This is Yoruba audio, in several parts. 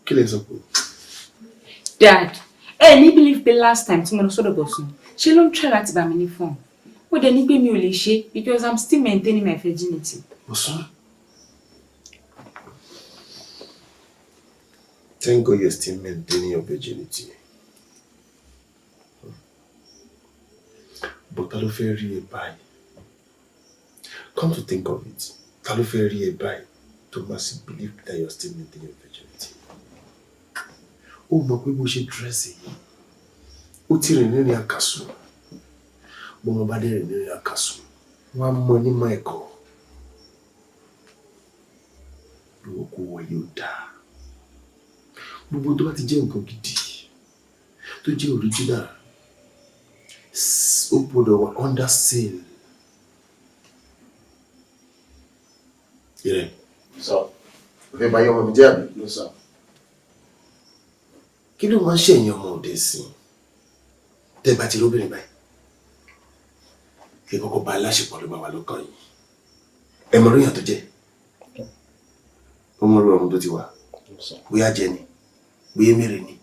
Kí lè sọ pé? Dad, ẹ ní believe pé last time tí mo lọ sọ́dọ̀ Bọ̀sùn, ṣé ló ń try láti bá mi ní fún? Ó dẹ̀ ní pé mi ò lè ṣe because I'm still maintaining my virginity. Bọ̀sùn. Thank God you're still maintaining your virginity. But ta ló fẹ́ rí ẹ báyìí? Come to think of it, ta ló fẹ́ rí ẹ báyìí tó máa sì believe that you're still maintaining your virginity? Ó mọ̀ pé bó ṣe dress yìí, ó ti rìn nínú àkàsù. Bó mo bá dé rìn nínú àkàsù, wọ́n á mọ nímọ̀ ẹ̀kọ́. Ìwọ kò wọ̀ yóò dáa. Gbogbo tó bá ti jẹ́ nǹkan gidi, tó jẹ́ original, ó gbọ́dọ̀ wà under seal. Ìrẹ̀. Sir. O fẹ́ bá yọ ọmọ mi jẹ́ àbí? No, sir. Kí ló máa ń ṣẹ̀yìn ọmọ òde sí i? Tẹ́ bá ti róbìnrin báyìí, kí kọ́kọ́ bá aláṣepọ̀ ló bá wà lọ́kàn yìí. Ẹ mọ oríyàn tó jẹ́. Ó mọ orí ọmọ tó ti wà. Bóyá jẹ ni, bóyá mèrè ni,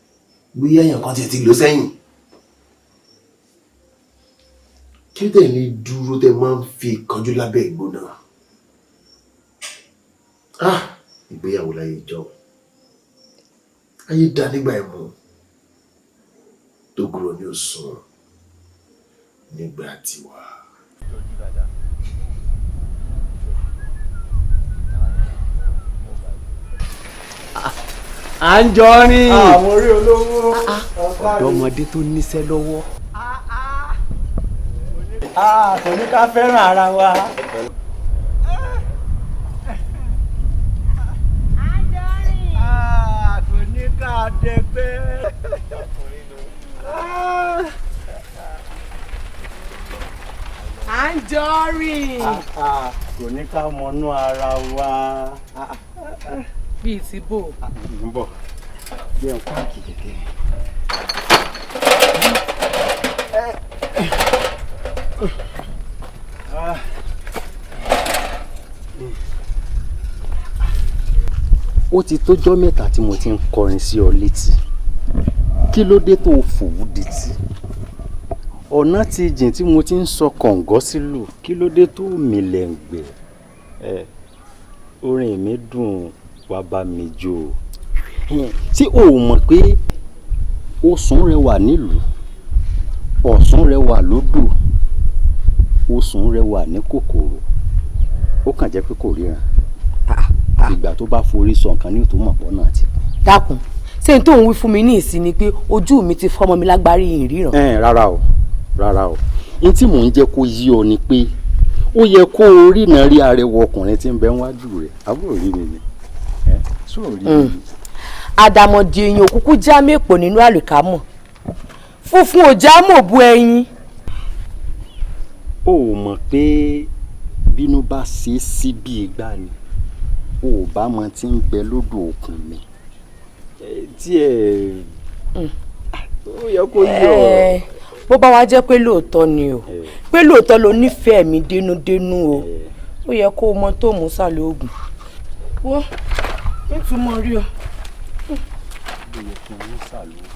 bóyá èèyàn kan tiẹ̀ ti lò sẹ́yìn. Kí ló tẹ̀ ní dúró tẹ́ máa ń fi ìkánjú lábẹ́ ìgbóná? Ah! Ìgbéyàwó láyé ìjọ. Ayé dá nígbà ẹ̀mú. Tó gúrò ní òsùn nígbà tiwa. À ń jọ rìn. Àwọn orí olówó. Ọ̀dọ́mọdé tó níṣẹ́ lọ́wọ́. Kò ní ká fẹ́ràn ara wa. Kò ní ká dẹgbẹ́. À ń jọ rìn. Kò ní ká mọnú ara wa. Bíi ti bò. Ń bọ̀. Jẹ́ n páàkì kẹ̀kẹ́. Ó ti tójọ́ mẹ́ta tí mo ti ń kọrin sí ọ létí. Kí ló dé tó fòwú dití? Ọ̀nà ti jìn tí mo ti ń sọ kọ̀ǹgọ́ sílù. Kí ló dé tó mìlẹ̀ ń gbẹ̀? Ẹ orin mi dùn wá bá mi jó. Ṣé o mọ̀ pé osùn rẹwà nílùú, ọ̀sùn rẹwà lódò, osùn rẹwà ní kòkòrò? Ó kàn jẹ́ pé kò ríran. Ìgbà tó bá forí sọ nǹkan ní òtún mọ̀pọ̀ náà ti kú. Dákun, ṣé n tó ń wí fún mi ní ìsìn ni pé ojú mi ti fọ́mọ mi lágbárí ìríran? Ẹ rárá o, rárá o. N tí mò ń jẹ́ kó yí ọ ni pé ó yẹ kó o rí náà rí arẹwà ọkùnrin tí ń bẹ níwájú rẹ̀. Àbúrò rí mi ni. Ẹ sọ rí mi ni. Àdàmọ̀dì èèyàn òkúkú já mẹ́pọ̀ nínú àlùkámọ̀. Funfun ò já mọ̀ bú ẹyin. O ò mọ̀ pé bínú bá ṣe é sí bí igbá ni, o ò bá mọ tí ń bẹ lódò òkun mi. Tí ẹ ó yẹ kó yí ọ. Bó bá wá jẹ́ pé lóòótọ́ ni o, pé lóòótọ́ ló nífẹ̀ẹ́ mi dénúdénú o, ó yẹ kó o mọ tó mú sàlóògùn. Wọ́n nítumọ̀ rí ọ. Ó yẹ kí n mú sàlóògùn.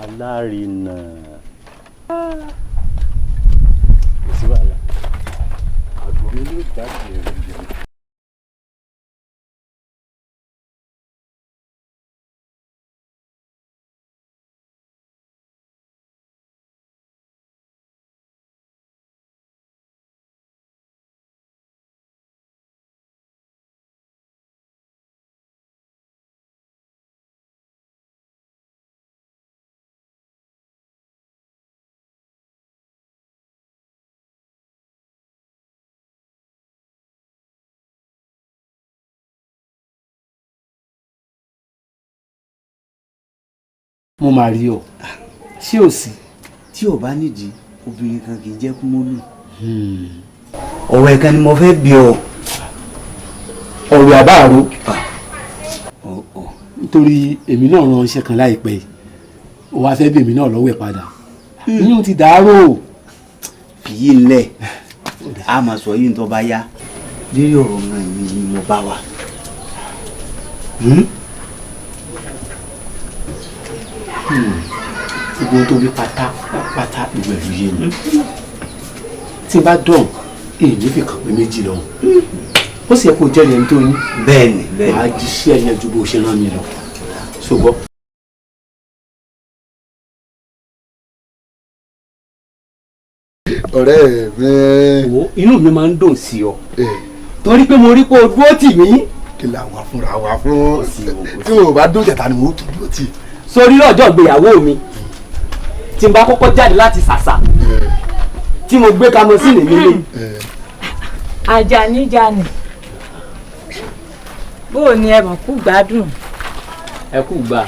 Alárinà. Kò sí wàhálà. Àgbo mi ló jáde rẹ̀ jẹun. Mo máa rí ọ, ṣé ò sí? Tí ò bá nídìí, obìnrin kan kì í jẹ́ kúmólù. Ọ̀rọ̀ ẹ̀kan ni mo fẹ́ bi ọ. Ọ̀rọ̀ àbáàrò. Nítorí èmi náà ran iṣẹ́ kan láìpẹ́ yìí, ó wá fẹ́ bèmí náà lọ́wọ́ ẹ̀ padà. Ìyún ti dàárò. Fìyí ńlẹ̀, a máa sọ yìí tó bá yá. Lérí ọ̀rọ̀ náà mi ni mo bá wa. Gbogbo tó wí pátápátá gbogbo ẹ̀rù yé mi. Tí n bá dọ̀n, èyí fi kàn pé méjì lọ. Ó sì yẹ kó jẹ́rìí ẹni tó ní. Bẹ́ẹ̀ni, bẹ́ẹ̀ni. Màá jíṣẹ́ yẹn ju bó ṣe rán mi lọ. Ṣùgbọ́n. Ọ̀rẹ́ mi. Wo, inú mi máa ń dùn sí ọ torí pé mo rí pé o dúró tì mí. Kí la wà fúnra wa fún tí mo bá dún jẹta ni mo tún dúró tì. Sórí lọ́jọ́ ìgbéyàwó mi, tí n bá kọ́kọ́ jáde láti ṣàṣà tí mo gbé kamosíìnì mi lé. Àjàní jani, bó o ní ẹ mọ̀ kú gbádùn. Ẹ kú gbà.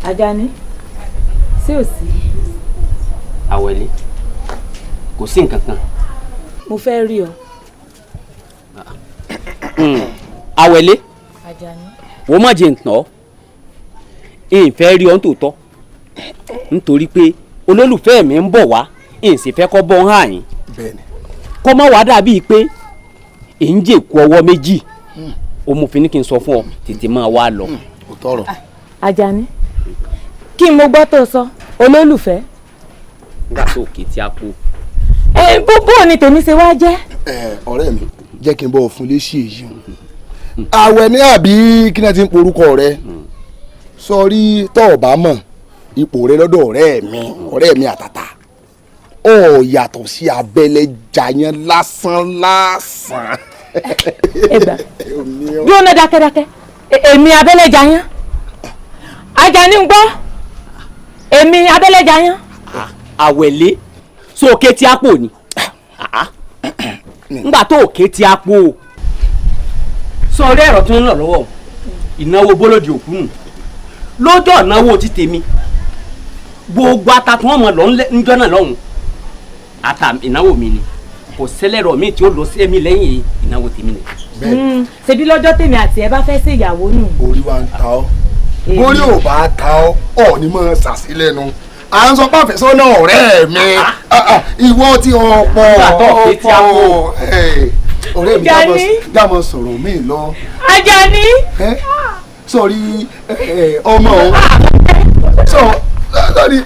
Àjàní, sí ò sí? Àwẹ̀lé, kò sí nǹkan kan. Mo fẹ́ rí ọ. Àwẹ̀lé. Àjàní. Wọ́n má jẹ́ ntàn ọ́, n fẹ́ rí ọ nítòótọ́, nítorí pé olólùfẹ́ mi ń bọ̀ wá, n sì fẹ́ kọ́ bọ́ ń hàn yín. Bẹ́ẹ̀ni. Kọ́ má wàá dàbíi pé ì ń jèkú ọwọ́ méjì, òmùfin ní kí n sọ fún ọ, tètè máa wá lọ. Kò tọrọ. Àjàní, kí n mo gbọ́ tó sọ olólùfẹ́. Nígbà tó òkè tí a kú. Ẹ bó bó ni tèmi ṣe wá jẹ́. Ẹ ọ̀rẹ́ mi, jẹ́ kí n bọ̀ fún léṣe èyí o. Àwẹ̀ ní àbí kí náà ti ń porúkọ rẹ sọrí, tọ́ ọ̀ bá mọ̀ ipò rẹ lọ́dọ̀ ọ̀rẹ́ mi, ọ̀rẹ́ mi àtàtà, ọ̀ yàtọ̀ sí abẹ́lẹ̀ jàyàn lásán lásán. Ẹ gbà bí ó ná dákẹ́dákẹ́, èmi abẹ́lẹ̀ jàyàn. Àjàní ń gbọ́, èmi abẹ́lẹ̀ jàyàn. Àwẹ̀lé, so òkè tí a pò ní ngbà tó òkè tí a pò sọrí ẹ̀rọ tó ń lọ lọ́wọ́ ìnáwó bólódì òkú nù lójó ìnáwó ti tèmi, gbogbo ata tí wọ́n mọ̀ lọ ńjọ́ náà lọ́hùn, ata ìnáwó mi ni, kò sẹ́lẹ̀rọ̀ mi tí ó lọ sí èmi lẹ́yìn ìnáwó tèmi ni. Ṣebí lọ́jọ́ tèmi àti ẹ bá fẹ́ ṣe ìyàwó nù. Orí wa ń ta ọ́, bórí ò bá ta ọ́, ọ̀ ni mọ̀ ṣàṣìlẹ́nu à ń sọ pé àfẹ́sọ́nà ọ̀rẹ́ mi, ìwọ tí ọ̀pọ̀ ọ̀pọ̀ ọ̀rẹ́ mi dámọ̀ sọ̀rọ̀ mi lọ. Àjàní. Sọrí ọmọ o, sọrí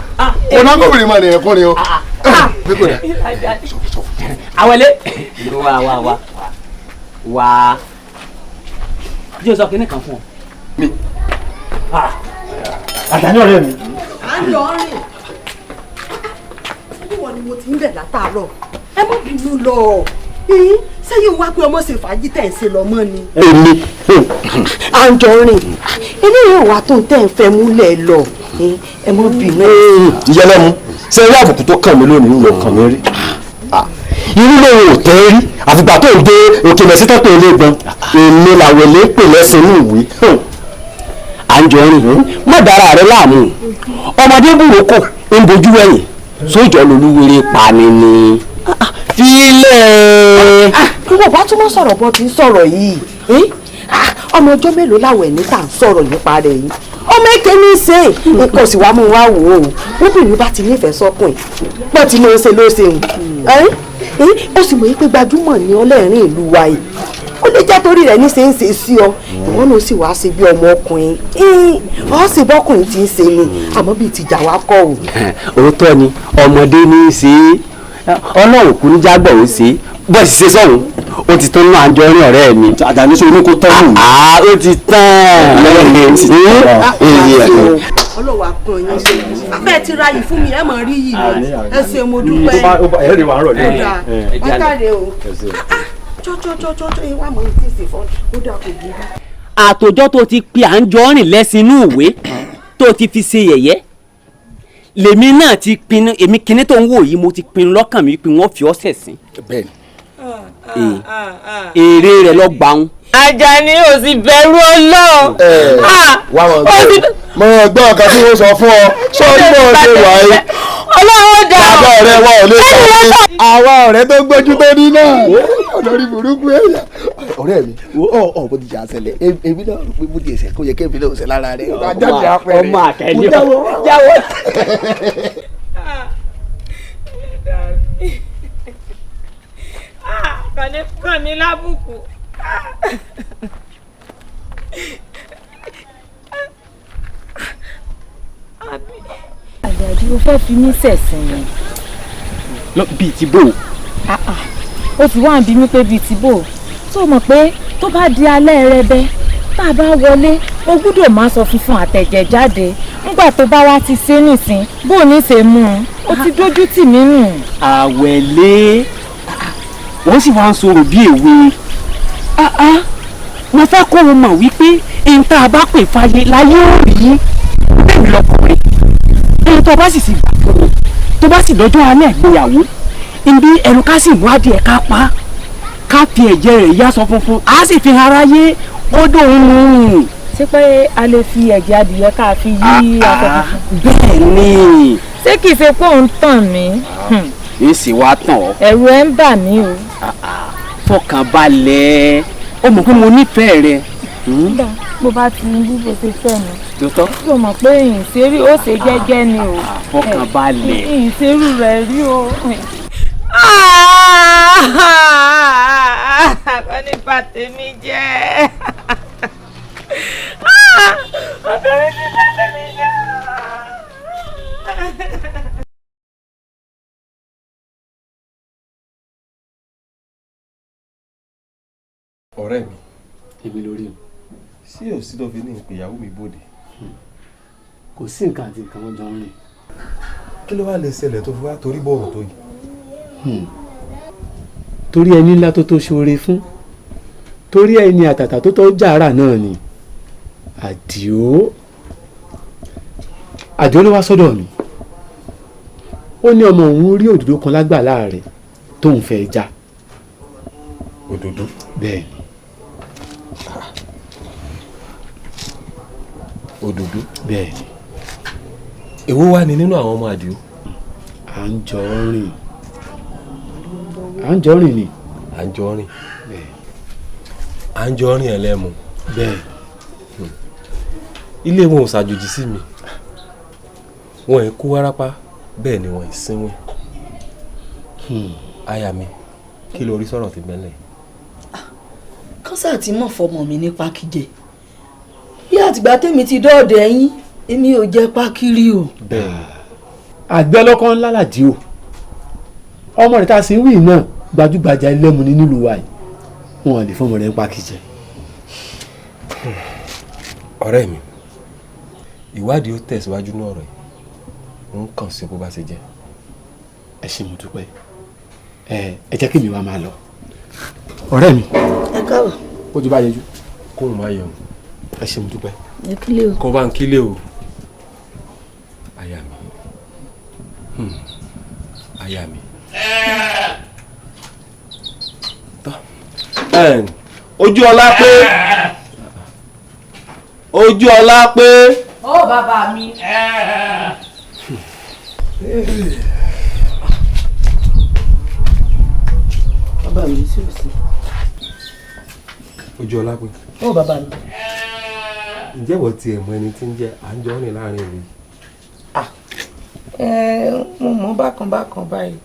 ọ̀nàkọ̀bìnrin máa nìyẹn kọ́ni o. Àwẹ̀lé, wá wá wá wá, jẹ́ sọ kínní kan fún ọ. Àjàní ọ̀rẹ́ mi. À ń lọ rìn níwọ̀n ni mo ti ń bẹ̀ látàárọ̀, ẹ má bínú lọ, sẹ́yìn wá pé ọmọ ṣe fàájì tẹ̀ ń ṣe lọ́mọ ni. Èmi. À ń jọ rìn, eléyìí ò wá tó ń tẹ̀ ń fẹ́ múlẹ̀ lọ, ẹ má bínú. Ìyẹlẹ́mu, ṣe rí àbùkù tó kàn mí lónìí ló kàn mí rí. Irú lòun ò tẹ́ rí àfìgbà tó ń dé òkè mẹ́sítọ́ tó lé gbọ́n, èmi làwẹ̀lé pè lẹ́sìn ní ìwé. À ń jọ rìn, má dára rẹ láàmú, ọmọdé burúkú ń bojú ẹ̀yìn sójọ́ lolúwere pani ni filẹ̀. Ìwọ bá túmọ̀ sọ̀rọ̀ bọ́ ti ń sọ̀rọ̀ yìí, ọmọ ọjọ́ mélòó láwẹ̀ ní tà ń sọ̀rọ̀ nípa rẹ̀ yìí, ọmọ èké ní í ṣe nǹkan sì wá mú wá wò ó, obìnrin bá ti nífẹ̀ẹ́ sọ́kùn pọ̀ tí mo ń ṣe ló ṣe ń ó sì mọ̀ yí pé gbajúmọ̀ ni ọlẹ́rìn ìlú wa yìí, ó lè jẹ́ torí rẹ̀ ní ṣe ń ṣe sí ọ, ìwọ náà sì wáá ṣe bí ọmọ ọkùnrin, ọ sì bọ́kùnrin ti ń ṣe ni, àmọ́ bíi tìjà wa kọ́ o. Òótọ́ ni, ọmọdé ní í ṣe é, ọlọ́run kò ní jágbọ̀ ó ṣe é, bọ́ọ̀ sì ṣe sọ̀hún, ó ti tán náà àjọ rí ọ̀rẹ́ mi. Àjàní sọ oníkó tán nù. Ó ti tán. Ọlọ́wà kan yín ṣe abẹ́ ti ra yìí fún mi, ẹ mọ̀ rí yìí ni, ẹ ṣe mo dúpẹ́. Ẹ rí wa ń rọ̀ lẹ́yìn. Ẹ káre o, jọjọjọjọ ìwà mọ̀ ní tìsí fún ó dà kò burú. Àtòjọ́ tó ti pe à ń jọ rìn lẹ́sìn inú ìwé tó ti fi ṣe yẹ̀yẹ́ lèmi náà ti pinnu, èmi kinní tó ń wò yìí, mo ti pinnu lọ́kàn mi pé wọ́n fi ọ́ ṣẹ̀sín. Bẹ́ẹ̀ni. Èrè rẹ̀ lọ gbàùn. Àjàní ò sì bẹ̀rù Ọlọ́run. Wá wọn gbọ́, mo gbọ́ ọ̀kan tí wọ́n sọ fún ọ, sọ ní bọ́ọ̀ ṣe wà yìí. Ọlọ́run dà ọ́. Bàbá ọ̀rẹ́ wa ò lè sọ pé àwa ọ̀rẹ́ tó gbójú tó ní náà olórí burúkú ẹ̀yà. Ọ̀rẹ́ mi, ọ̀ bó ti jà sẹlẹ̀, èmi náà rò pé bó ti ẹsẹ̀ kó yẹ kémi náà ṣe lára rẹ̀. Ọmọ àtẹ̀lé ọ jáwọ́. Kàn mí lábùkù. Ṣó fẹ́ fi mí ṣẹ̀sín ni? Bíi ti bò? Ó ti wá ń bí mi pé bíi ti bò. Tó mọ̀ pé tó bá di alẹ́ rẹ bẹ́ tá a bá wọlé, o gbúdọ̀ máa sọ funfun àtẹ̀jẹ̀ jáde. Nígbà tó bá wá ti ṣe nìsín, bó o ní ṣe mú un, ó ti dójú tì mí nù. Àwẹ̀lé, wọ́n sì wá ń sọ̀rọ̀ bí èwe. Mo fẹ́ kó o mọ̀ wípé n tá a bá pè fáyé láyé ò rí bẹ́ẹ̀ lọkùnrin. Ẹni tó bá sì ti gbà fún un, tó bá sì lọ́jọ́ alẹ́ ìgbéyàwó, ibi ẹnu ká sì mú adìẹ ká pa, ká fi ẹ̀jẹ̀ rẹ̀ yá sọ funfun, á sì fi aráyé ó dòun nù. Ṣé pé a lè fi ẹ̀jẹ̀ adìyẹ ká fi yí aṣọ funfun? Bẹ́ẹ̀ ni. Ṣé kìí ṣe pé òun tàn mí? Èsì wa tàn ọ́. Ẹ̀rù ẹ̀ ń bà mí o. Fọkàn balẹ̀, ó mọ̀ pé mo nífẹ̀ẹ́ rẹ. Bó bá ti ń bí bó ṣe fẹ́ mi. Tòótọ́. Tó mọ̀ pé ìṣeré ó ṣe jẹ́jẹ́ ni o. Fọkàn balẹ̀. Ìṣerú rẹ̀ rí o. Wọ́n ní bà tèmi jẹ́. Obìnrin ní bà tèmi jẹ́. Ọ̀rẹ́ mi. Èmi lórí o. Sí òsì tó fi ní ìpèyàwó mi bòde. Kò sí nǹkan àti nǹkan wọn jọ ń rìn. Kí ló wá lè ṣẹlẹ̀ tó fi wá torí bọ̀rọ̀ tó yìí? Torí ẹni ńlá tó tó ṣoore fún, torí ẹni àtàtà tó tó jàrà náà ni Àdìó. Àdìó ló wá sọ́dọ̀ mi. Ó ní ọmọ òun rí òdòdó kan lágbàlá rẹ̀ tóun fẹ́ já. Òdòdó? Bẹ́ẹ̀ ni. Òdòdó? Bẹ́ẹ̀ ni. Èwo wá ni nínú àwọn ọmọ Àdìó? À ń jọ rìn. À ń jọ rìn ni. À ń jọ rìn. À ń jọ rìn ẹlẹ́mu. Bẹ́ẹ̀. Ilé wọn ò ṣàjòjì sí mi. Wọn ì kú wárápá, bẹ́ẹ̀ ni wọn ì sínwín. Aya mi, kí ló rí sọ̀rọ̀ tí bẹ́lẹ̀? Kánsá ti mọ̀ fọmọ mi ní pákíjẹ. Bí àtìgbà tèmi ti dọ́ọ̀dẹ̀ yín, èmi ò jẹ pákírí o. Bẹ́ẹ̀ni. Àgbẹ̀ ọlọ́kọ́ ńlá làdí o. Ọmọ rẹ̀ tá a sì ń wí náà gbajúgbajà ẹlẹ́mu ní nílùú wa yìí. Wọn lè fọmọ rẹ̀ ń pákíjẹ. Ọ̀rẹ́ mi, ìwádìí ó tẹ̀síwájú ní ọ̀rọ̀ yìí. Ń kàn sí bó bá ṣe jẹ́. Ẹ ṣé, mo dúpẹ́. Ẹ jẹ́ kí mi wá máa lọ. Ọ̀rẹ́ mi. Ẹ káàbọ̀. Ojú bá yẹjú. Kóun má yẹun. Ẹ ṣé, mo dúpẹ́. Ẹ kílé o. Kó bá ń kílé o. Aya mi. Aya mi. Tọ́. Ojú ọlá pé. Ojú ọlá pé. Ó bàbá mi. Bàbá mi sí òsì. Ojú ọlá pé. Ó bàbá mi. Ǹjẹ́ ìwọ tiẹ̀ mọ ẹni tí ń jẹ́ Àǹjọ́rìn láàrin ìlú yìí? Mo mọ̀ bákan bákan báyìí.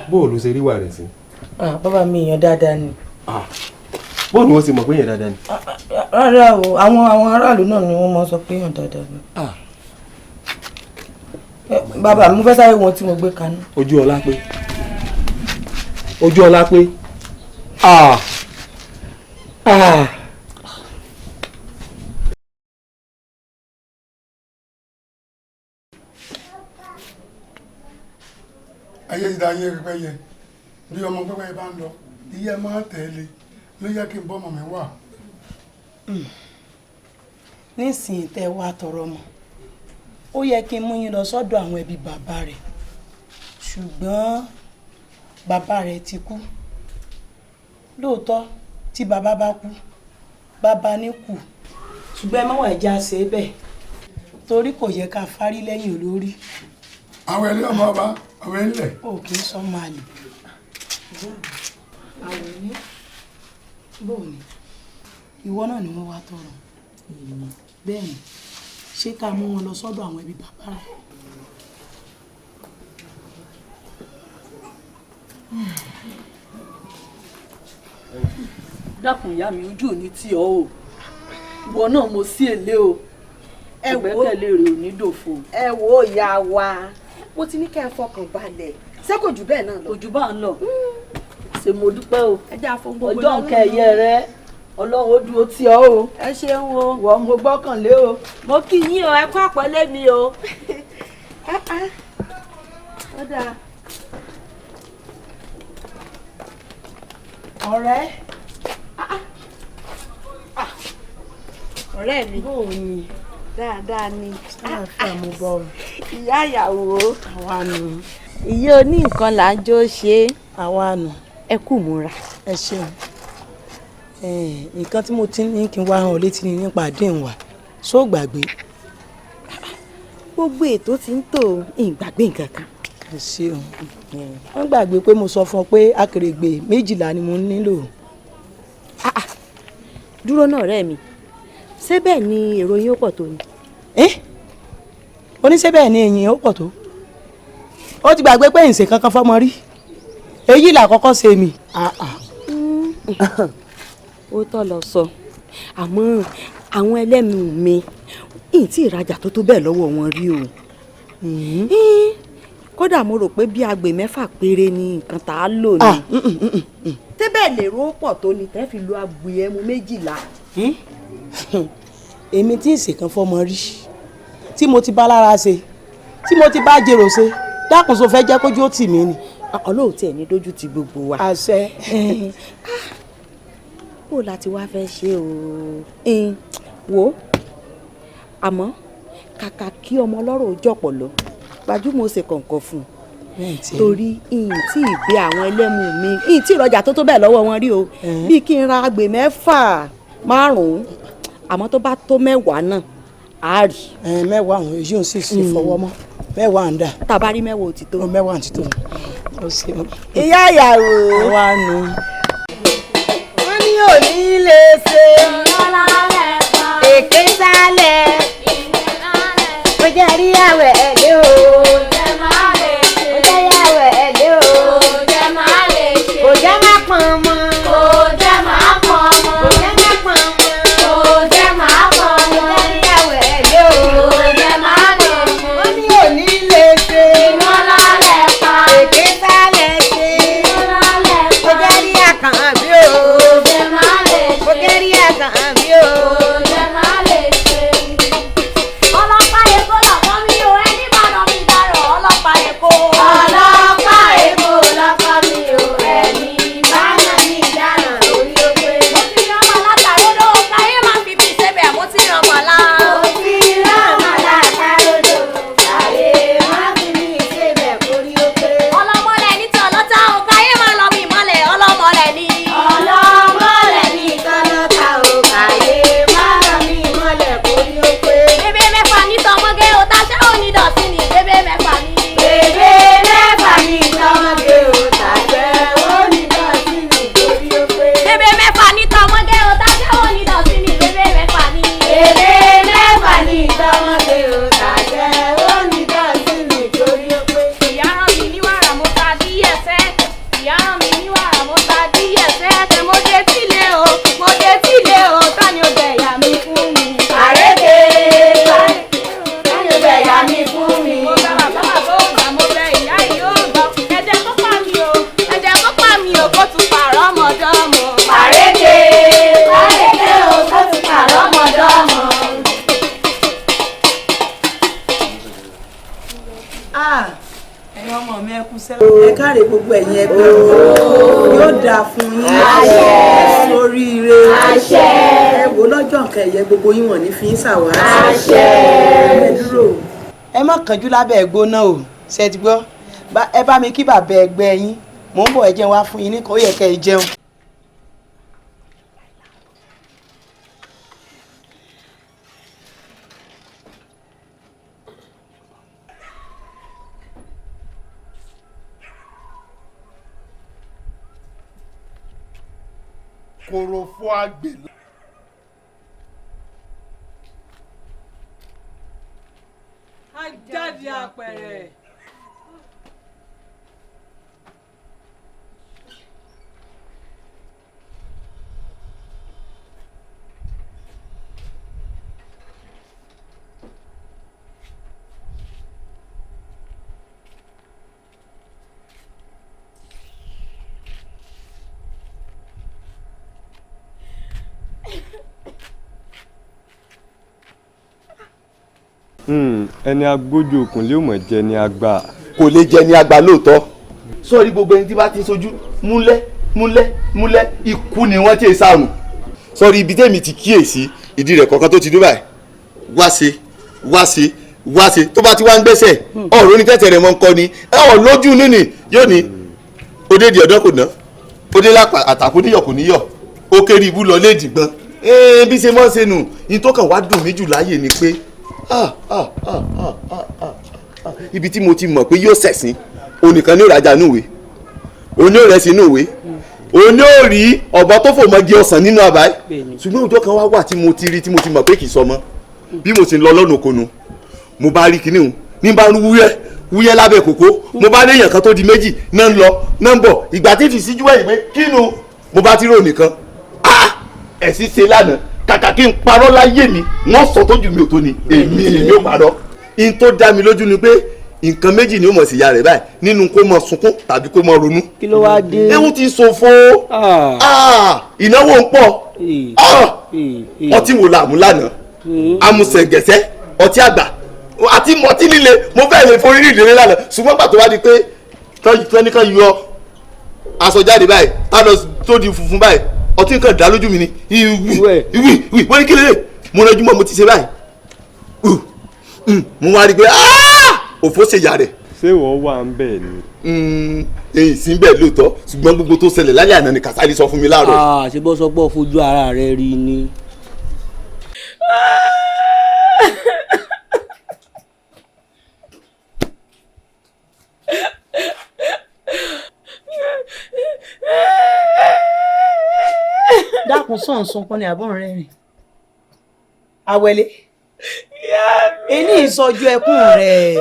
Bó o ló ṣe rí wà rẹ̀ sí? Bàbá mi èèyàn dáadáa ni. Bó ni wọ́n ṣe mọ̀ pé èèyàn dáadáa ni? Rárá o, àwọn aráàlú náà ni wọ́n máa sọ pé èèyàn dáadáa ni. Bàbá mi, mo fẹ́ sáré wọn tí mo gbé kaná. Ojú ọlá pé. Ojú ọlá pé. Ayé ti da ayé pẹ́pẹ́yẹ. Bí ọmọ pẹ́pẹ́yẹ bá ń lọ, iye máa tẹ̀lé ló yẹ kí n bọ́ ọmọ mi wà. Nísìnyí tẹ́ wá tọrọ mọ́, ó yẹ kí n mú yín lọ sọ́dọ̀ àwọn ẹbí bàbá rẹ̀, ṣùgbọ́n bàbá rẹ̀ ti kú. Lóòótọ́ tí bàbá bá kú, bàbá ní kú, ṣùgbọ́n ẹ má wà já ṣe bẹ́ẹ̀ torí kò yẹ ká fárí lẹ́yìn olórí. Àwọn ilé ọmọ ọba, àwọn ilé. O kì í sọ máa lè. Àwẹ̀lé, bóò ni ìwọ náà ni wọ́n wá tọrọ. Bẹ́ẹ̀ ni, ṣé ká mú wọn lọ sọ́dọ̀ àwọn ẹbí bàbá rẹ̀? Dákun ìyá mi, ojú ò ní tì ọ́ o. Ìwọ náà mo sí èlé o. Ìgbẹ́kẹ̀lé rẹ̀ ò ní dòfo. Ẹ wo ìyá wa, mo ti ní kẹ́ ẹ fọkàn balẹ̀, ṣé kò jù bẹ́ẹ̀ náà lọ? Kò jù bá ń lọ. Ṣé mo dúpẹ́ o. Ẹ jẹ́ àfọ̀n gbogbo ọjọ́ nǹkan ẹ̀yẹ rẹ, Ọlọ́run ó dúró tì ọ́ o. Ẹ ṣeun o. Wọ́n mo gbọ́kànlé o. Mo kí yín o, ẹ kú àpọ́nlé mi o. Ó dáa. Ọ̀rẹ́. Ọ̀rẹ́ mi. Bó o ní? Dáadáa ni. Àlàáfíà mo bọ̀ ọ́. Ìyá ìyàwó. Àwa nù. Ìyá oní nǹkan là ń jó ṣe. Àwa nù. Ẹ kú múra. Ẹ ṣeun. Nǹkan tí mo ti ní kí n wá hàn létí ni nípa àdéhùn wa, ṣó gbàgbé? Gbogbo ètò tí ń tò, ìgbàgbé nǹkan kan. Ẹ ṣeun. Wọ́n gbàgbé pé mo sọ fún ọ pé akèrègbè 12 ni mo nílò. Dúró náà ọ̀rẹ́ mi, ṣé bẹ́ẹ̀ ni èrò yín ó pọ̀ tó ni? Oníṣẹ́ bẹ́ẹ̀ ni èyìn ó pọ̀ tó. Ó ti gbàgbé pé ìǹṣe kankan fọmọ rí, èyí là kọ́kọ́ ṣe mi. Ó tọ́ lọ sọ, àmọ́ àwọn ẹlẹ́mìí mi ìyìn tí ìrajà tó tó bẹ́ẹ̀ lọ́wọ́ wọn rí o. Kódà mo rò pé bí agbè 6 péré ni nǹkan tá a lò ní. Tẹ́bẹ̀ lèrò pọ̀ tó ni tẹ́ fi lo agbè ẹmu 12. Èmi tí ń ṣèkan fọmọ rí, tí mo ti bá lára ṣe, tí mo ti bá jèrò ṣe, dákun so fẹ́ jẹ́ kójú ó tì mí ni. Ọlọ́run tiẹ̀ ní dójú ti gbogbo wa. Àṣẹ. Bó la ti wá fẹ́ ṣe o? Wo, àmọ́ kàkà kí ọmọ ọlọ́rọ̀ ó jọ̀pọ̀ lọ, gbajúmọ̀ ó ṣe kọ̀ǹkọ̀ fún un, torí ìyìn tí ìgbé àwọn ẹlẹ́mu mi, ìyìn tí ìrọ̀jà tó tó bẹ́ẹ̀ lọ́wọ́ wọn rí o. Bíi kí n ra agbè 6, 5, àmọ́ tó bá tó 10 náà á rí. 10 àwọn èyí ò sì ṣe fọwọ́ mọ́, 10 ń dà. Tàbá rí 10 ò ti tó. 10 ti tó. Ìyá ìyàwó. Àwa nù. Wọ́n ní òní lè ṣe èké sálẹ̀, kò jẹ́ rí àwẹ̀ ẹ̀ lé o. Kò jẹ́ rí àwẹ̀ ẹ̀ lé o. Kò jẹ́ má pọn mọ́. Kò jẹ́ má pọn mọ́. Kò jẹ́ má pọn mọ́. Kò jẹ́ má pọn mọ́. Kò jẹ́ rí àwẹ̀ ẹ̀ lé o. Kò jẹ́ má pọn mọ́. Wọ́n ní òní lè ṣe. Èké sálẹ̀ ṣe. Kò jẹ́ rí àkàn bí o. Kò jẹ́ rí àkàn bí o. Ọlọ́pàá Èkó lọ́kọ́ mi o, ẹni bá lọ mi dárò, ọlọ́pàá Èkó. Ọlọ́pàá Èkó lọ́kọ́ mi o, ẹni bá nà mí dáràn lórí ó pé. Mo ti rán ọmọ látàródò, káyé máa fi bí sébẹ̀, mo ti rán ọmọ lá. Mo ti rán ọmọ látàródò, káyé máa fi bí sébẹ̀ kórí ó pé. Ọlọ́mọlẹ̀ ní tọ̀lọ́tà o, káyé máa lọ mi mọ́lẹ̀, ọlọ́mọlẹ̀ ní. Ọlọ́mọlẹ̀ ní tọ̀lọ́tà o, káyé máa lọ mi mọ́lẹ̀ kórí ó pé. Bébé 6 ní tọmọge o, taṣẹ́ ò ní dọ̀tí ni, bébé 6 ní. Bébé 6 ní tọmọge o, taṣẹ́ ò ní dọ̀tí ni kórí ó pé. Bébé 6 ní tọmọge o, taṣẹ́ ò ní dọ̀tí ni, bébé 6 ní. Bébé 6 ní tọmọge o, taṣẹ́ ò ní dọ̀tí ni kórí ó pé. Ìyá rán mi ní wàrà, mo ta díẹ̀ sẹ́ẹ̀tẹ̀. Ìyá rán mi ní wàrà, mo ta díẹ̀ sẹ́ẹ̀tẹ̀. Mo dé tílé o, mo dé tílé o, ta ni ó bẹ ìyá mi fún mi? Àrékè, tani ó bẹ ìyá mi fún mi? Mo bẹ bàbá bàbá ò gbà, mo bẹ ìyá ìyá ò gbà. Ẹ̀jẹ̀ kó pa mi o, ẹ̀jẹ̀ kó pa mi o, kó tún pààrọ̀ ọmọdọ́mọ. Àrékè, àrékè o, kó tún pààrọ̀ ọmọdọ́mọ. Ẹ̀yin ọmọ mi, ẹ kú sẹ́wọ̀n. Ẹ káre gbogbo ẹ̀yin ẹgbẹ́ mi, yóò dáa fún yín. Ẹ ṣoríire. Ẹ wò lọ́jọ́ nǹkan ẹ̀yẹ gbogbo yín wọ̀n ní fi ń ṣàwátì. Ẹ dúró. Ẹ má kánjú lábẹ́ ẹ̀gbóná o, ṣe ti gbọ́? Ẹ bá mi kí bàbá ẹgbẹ́ yín, mò ń bọ̀, ẹ jẹun wá fún yín ní kò yẹ kẹ́ ẹ jẹun. Kòròfo àgbè. Ajáde apẹ̀rẹ̀. Ẹni agbójú òkun lè mọ̀ jẹ ni àgbà. Kò lè jẹ ní àgbà lóòótọ́. Sọ́ọ́rí, gbogbo ẹni tí bá ti sojú múlẹ̀ múlẹ̀ múlẹ̀, ikú ni wọ́n ti sàrùn. Sọ́ọ́rí, ibi tẹ́mi ti kíyèsí ìdí rẹ̀ kọ̀ọ̀kan tó ti dé báyìí, wá ṣe, wá ṣe, wá ṣe, tó bá ti wá ń gbẹ́sẹ̀ ọ̀rọ̀ onítẹ̀tẹ̀ rẹ̀ mọ́ ń kọ́ ni ẹ̀ ọ̀ lójú nínú yóò ní òde di ọ̀dọ́ kò ná òde lápá àtàkùn níyọ̀ kò níyọ̀, ó kéré ibú lọ léèdì gbọ́n bí ṣe mọ́ ṣe nù. Ní tó kàn wá dùn mí jù láyè ni pé ah ah ah ah ah ah ah, ibi tí mo ti mọ̀ pé yóò ṣẹ̀sín, onìkan ní òrajà núwèé, òní ò rẹ̀ sí núwèé, òní ò rí ọ̀bọ tó fò mọ́gi ọ̀sán nínú àbáyé. Ṣùgbọ́n ọjọ́ kan wá wà tí mo ti rí, tí mo ti mọ̀ pé kì í sọmọ. Bí mo sì ń lọ lọ́nà okonu, mo bá rí kinní ní bá ń wúyẹ́ wúyẹ́ lábẹ́ kòkó. Mo bá léèyàn kan tó di méjì náà ń lọ náà ń bọ̀. Ìgbà tí fi síjú ẹ̀yìn pé kínú mo bá ti rò nìkan, ah, ẹ̀sìn ṣe lánàá. Kàkà kí n parọ́ láyé mi, wọ́n sọ tójú mi ò tó ni èmi èmi ò parọ́. In tó dá mi lójú ni pé nǹkan méjì ni ó mọ̀ sí ìyá rẹ̀ báyìí nínú: kó mọ sunkún tàbí kó mọ ronú. Kí ló wáá dé? Ewu ti ṣòfò, ìnáwó ń pọ̀. Ọtí wo la mú lánàá? Amúsẹ̀gẹ̀sẹ̀, ọtí àgbà àti mọtí líle. Mo fẹ́ lè forí rí ìdílé lánàá, ṣùgbọ́n pàtó wá di pé tọ́níkan yọ aṣọ jáde báyìí, tá lọ tó di funfun báyìí, ọtí nǹkan dá lójú mi ni ìwì ìwì ìwì. Wọ́n ní kí lélẹ̀ mo rẹjú mọ́, mo ti ṣe báyìí, mo wá rí i pé òfò ṣe ìyá rẹ̀. Ṣé ìwọ wà ń bẹ̀ ni? Èyí sí ń bẹ̀ lóòótọ́, ṣùgbọ́n gbogbo tó ṣẹlẹ̀ lálẹ́ àná ni Kàsálí sọ fún mi láàárọ̀. Ṣé bó sọ pé ó fojú ara rẹ rí ni. Dákun, sọ̀n sunkún ni àbọ̀ rẹ̀ rìn àwẹ̀lé ení ìsọjú ẹkún rẹ̀,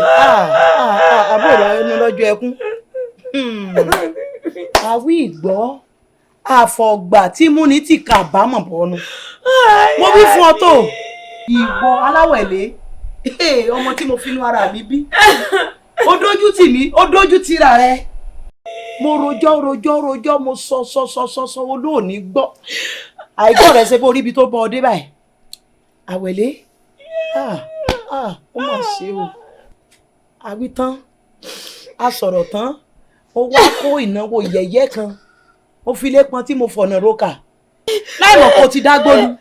àbúrò ẹnu lọ́jọ́ ẹkún àwí ìgbọ́ àfọ̀gbà tí múni ti kàbámọ̀ bọ́nu. Mo wí fún ọ tó ìwọ aláwẹ̀lé, ọmọ tí mo finú ara mi bí, ó dójú tì mí, ó dójú tìra rẹ. Mo rojọ́ rojọ́ rojọ́, mo sọ sọ sọ sọ sọ, olóòní gbọ́. Àìgbọ́ rẹ ṣe bó rí ibi tó bọ́ ọ dé báyìí. Àwẹ̀lé, ó mà ṣe o. Àwí tán, a sọ̀rọ̀ tán, ó wá kó ìnáwó yẹ̀yẹ́ kan, ó fi lé pọn tí mo fọ̀nà roka láì mọ̀ kó ti dágbólu.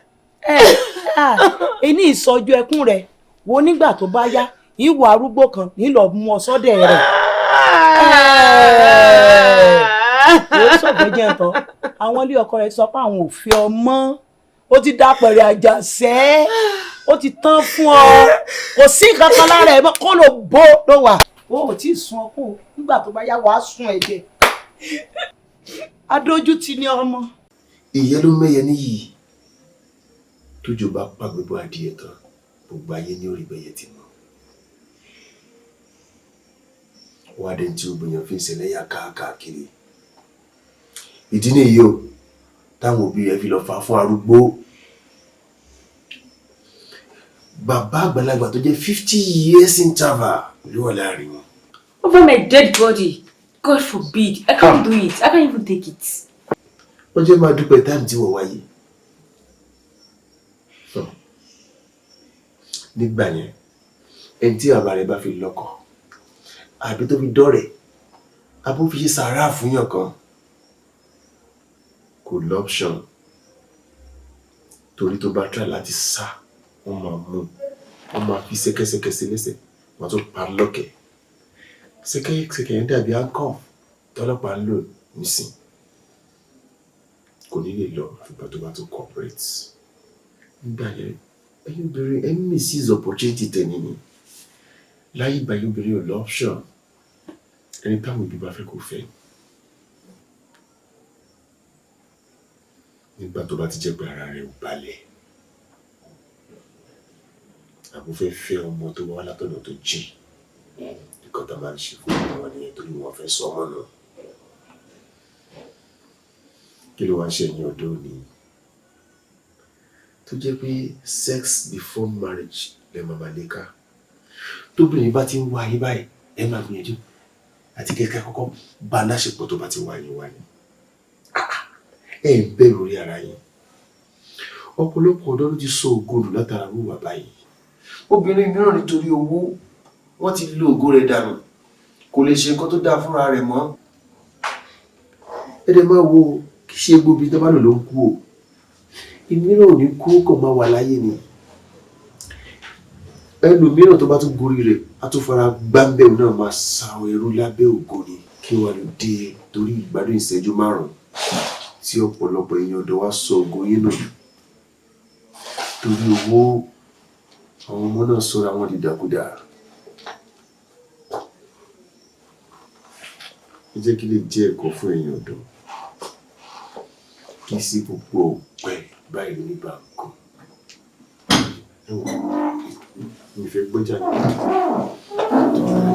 Ẹ ní ìsọjú ẹkún rẹ wo. Nígbà tó bá yá, ìwọ arúgbó kan nílò mú ọ sọ́dẹ̀ rẹ̀. Ó sọ̀gbẹ́ jẹ́ ǹtọ́. Àwọn ilé ọkọ rẹ̀ sọ pé àwọn ò fi ọ mọ́. Ó ti dapẹ̀rẹ̀ àjàṣẹ́, ó ti tán fún ọ, kò sí nǹkan kan lára ẹ̀ mọ́, kó ló bó ló wà. Ó ò tí ì sun ọkọ. Nígbà tó bá yá, wàá sun ẹ̀jẹ̀. Adójútì ni ọmọ. Ìyẹn ló mẹ́yẹ níyì. Tójò bá pa gbogbo adìyẹ tán, gbogbo ayé ní orí bẹyẹ ti mọ wá dé tí obìnrin fi ń ṣẹlẹ́yà káàkiri. Ìdí nìyí o táwọn òbí rẹ̀ fi lọ fà fún arúgbó, bàbá àgbàlagbà tó jẹ́ 50 years interval ló wà láàrin wọn. Over my dead body. God forbid. I can't do it. I can't even take it. Ó jẹ́ máa dúpẹ́ time tí wọ́n wáyé nígbà yẹn. Ẹni tí bàbá rẹ̀ bá fi lọ́kọ àbí tó fi dọ́rẹ̀ àbó fi ṣe sàárà fún yàn kan, kò l'option, torí tó bá try láti sá, wọ́n máa mú, wọ́n máa fi ṣẹ́kẹ́ṣẹkẹ̀ sí lẹ́sẹ̀, wọ́n tún pa lọ́kẹ̀. Ṣẹ́kẹ́ṣẹkẹ̀ yẹn dàbí handcuff tọ́lọ́pàá ń lò nísìn. Kò ní lè lọ àfìgbà tó bá tó cooperate. Nígbà yẹn, ẹ̀yin obìnrin ẹ̀ ń misuse opportunity tẹ̀ ní láyé ìgbà yẹn. Obìnrin ò l'option, ẹni táwọn òbí bá fẹ́ kó fẹ́. Nígbà tó bá ti jẹ́ pé ara rẹ̀ ò balẹ̀ àbó fẹ́ fẹ́ ọmọ tó wá látọ̀nà tó jìn, nǹkan tá a máa ń ṣe fún ọmọ nìyẹn, torí wọn fẹ́ sọ ọmọ náà. Kí ló wá ń ṣe ẹ̀yin ọ̀dọ́ òní tó jẹ́ pé sex before marriage lẹ́ máa máa lé ká? Tóbìnrin bá ti ń wá yín báyìí, ẹ máa gbìyànjú àti kẹ́kẹ́ kọ́kọ́ bá a láṣepọ̀. Tó bá ti wá yín wá ní, ẹ ń bẹ̀rù orí ara yín. Ọ̀pọ̀lọpọ̀ ọ̀dọ́ ló ti sọ ògo nù látara wíwà báyìí. Obìnrin mìíràn nítorí owó, wọ́n ti lo ògo rẹ̀ dànù, kò lè ṣe nǹkan tó dáa fúnra rẹ̀ mọ́. Ẹ dẹ̀ máa wo, kì í ṣe gbogbo ibi tó bá lò ló ń kú o. Ìmíràn ò ní kú, kàn máa wà láyé ni. Ẹlòmíràn tó bá tún gorí rẹ̀ á tún fara gbáǹbẹ̀ náà, máa sa ẹrú lábẹ́ ògo ni. Kí wàá ló dé torí ìgbádùn ìṣẹ́jú 5 tí ọ̀pọ̀lọpọ̀ èèyàn ọ̀dọ́ wa sọ ògo yín nù torí owó? Àwọn ọmọ náà sọra wọn dìdàkudà. Ẹ jẹ́ kí lè jẹ́ ẹ̀kọ́ fún èèyàn ọ̀dọ́, kí sí gbogbo ọ̀pẹ báyìí nígbà kan. Ẹ wò, mi fẹ́ gbọ́jà ní.